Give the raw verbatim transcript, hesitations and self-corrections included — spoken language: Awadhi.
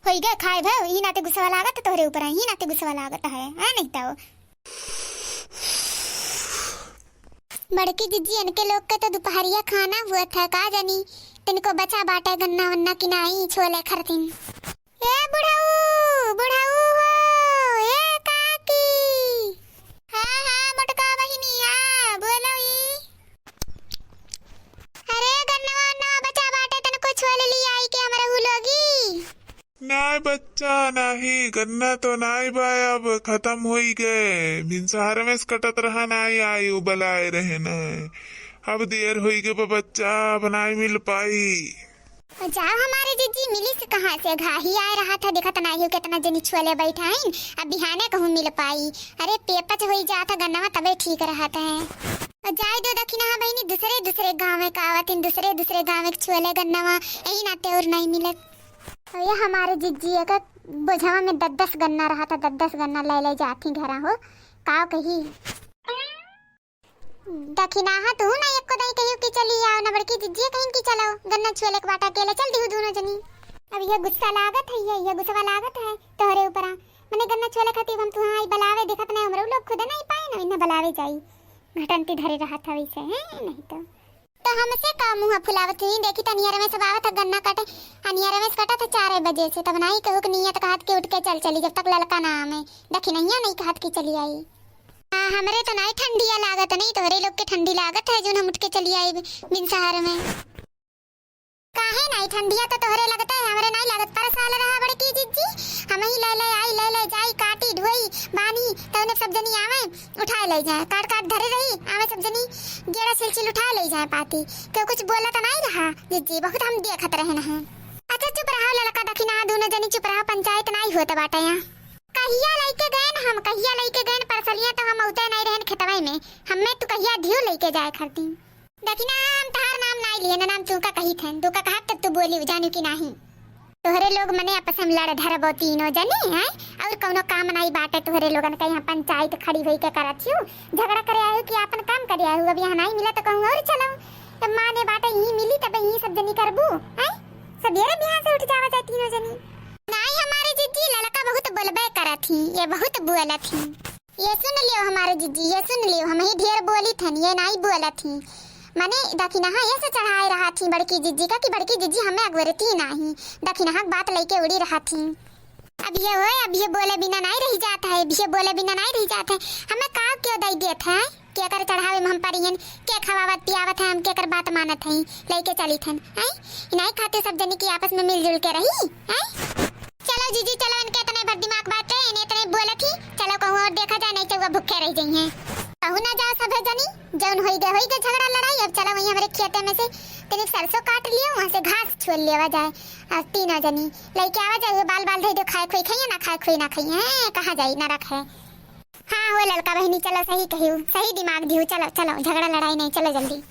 होई गए खाए भय, ई नाते गुस्सा लागत तोहरे ऊपर है, ई नाते गुस्सा लागत है, हाँ नहीं तो। बड़की जिज्जी, इनके लोग के तो दुपहरिया खाना हुआ था, का जानी तनिको बचा बाटे गन्ना वन्ना कि नाई, छोले खरतीन। ए बुढ़ऊ, बुढ़ऊ हो, ए काकी। हाँ, हाँ, मोटका बहिनी, हाँ, बोलो ई। अरे, गन्नवा, गन्नवा बचा बाटे, तनिको छोले ली आई के हमरे हु लोगी। नाय बच्चा, नाही, गन्ना तो नाय बा, अब खतम होई गए। भिनसहर में से कटत रहा, नाय आई, उ बलाए रहे न। अब देर होई गए बा बच्चा, अब नाय मिल पाई। जाओ हमारे जिज्जी, मिली से कहाँ से? घाही आए रहा था, देखत नाय हो कितना जनी छुअले बैठाइन, अब बिहाने कहूँ मिल पाई। अरे पेपच होई जात है गन्नवा, तबे ठीक रहत है। और जाए दो दखिनहा बहिनी, दूसरे दूसरे गाँव में का आवतिन, दूसरे दूसरे गाँव में छुअले गन्नवा, यही नाते और नाय मिलत। अरे हमारे जिज्जी एक बोझवा में दस दस गन्ना रहा था, दस दस गन्ना ले ले जाती घरा हो, का कही। दखिनहा तू ना एको दाई कहियो कि चली आओ ना, बड़की जिज्जी कहिन कि चलो गन्ना छुएले के बाटा, अकेले चल दिहु दोनों जनी। अब ये गुस्सा लागत है, ये, ये गुस्सा लागत है तोहरे ऊपरा। मने गन्ना छुएले खातिर हम तुहाँ आई बलावे, देखत नहीं हमरो लोग खुदे नहीं पाए ना, इन्हें बलावे जाई। घटंती धरे रहा था वैसे, हैं? नहीं तो। तो हमसे का मुँह फुलावत हुई? देखी त अनियर में सब आवत है गन्ना काटे, अनियर में से कटत है चार बजे से, तब नाई कहू कि नियत कहत के उठ के चल चली, जब तक ललका ना आवे। दखिनहिया नहीं कहत कि चली आई। हाँ, हमरे तो नाई ठंडिया लागत, नहीं तोहरे लोग के ठंडी लागत है, जोन हम उठ के चली आई भिनसहर में। काहे नाई ठंडिया तो तोहरे लगता है, हमरे नाई लागत। पर साल रहा बड़की जिज्जी, हम ही ले ले आई, ले ले जाई, काटी, ढोई, बानी, तौने सब जनी आवे, उठाए ले जाए, काट काट धरे रही, आवे सब जनी, गेड़ा छिल छिल उठाए ले जाए पाती। क्यों कुछ बोला तो नाई रहा जिज्जी, बहुत हम देखत रहे न हैं। अच्छा चुप रहा ललका दखिनहा, दोनों जनी चुप रहा, पंचायत नाई होत बाटे यहाँ। कहिया लइके गएन हम, कहिया लइके गएन, परसलिया तो हम औते नाई रहन खेतवे में, हमें तू कहिया धियो लइके जाए खरती। दखिनहा, हम तहार नाम नाई लिए, ना नाम तू का कही थेन, तू का कहब तब तू बोली, जानू कि नाही। तोहरे लोग मने आपस में लड़ धरबो तीनों जने, हैं? और कौनो काम नाई बाटे तोहरे लोगन का, यहाँ पंचायत खड़ी होई के करत हियो, झगड़ा करे आयो कि आपन काम करे आयो, अब यहाँ नाई मिला तो कहूँ और चलो, तब माने बाटे यहीं मिली तब यहीं सब जनी करबू, हैं? सबेरे बिहान से उठ जावा जाए तीनों जनी। नाई हमारे जिज्जी ललका बहुत बोलबे करत ही, ये बहुत बोलत ही। ये सुन लियो हमारे जिज्जी, ये सुन लियो, हम ही ढेर बोली थन, ये नाई बोलत ही। मने दखिनहा ये से चढ़ाए रहा थी बड़की जिज्जी का कि बड़की जिज्जी हमें अगवरती नाही, दखिनहा के बात लइके उड़ी रहा थी। अब ये होए, अब ये बोले बिना नाई रही जात है, अब ये बोले बिना नाई रही जात है। हमें का क्यों दई देत है? केकर चढ़ावे में हम परिहन, के खवावत पियावत है, हम केकर बात मानत है, लइके चलित हन, हैं? इनाई खातिर सब जनी की आपस में मिलजुल के रही, हैं? चलो जीजी, चलो, इनके इतने भर दिमाग बाटे, इन्हें इतने बोलत ही, चलो कहूँ और देखा जाए, नहीं चउआ भूखे रह जाई हैं। कहूँ ना जाओ सभे जनी, जौन होई गए, होई गए झगड़ा लड़ाई, अब चलो वहीं हमरे खेते में से तनिक सरसों काट लियो, वहाँ से घास छोल लेवा जाए, और तीनों जनी लइके आवा जाए, बाल बाल धई दो, खाए खोई खाइए ना, खाए खोई ना खाइए, हैं? कहाँ जाई, ना रखे। हाँ हो ललका बहिनी, चलो सही कहियो, सही दिमाग दियो, चलो, चलो, झगड़ा लड़ाई नहीं, चलो जल्दी।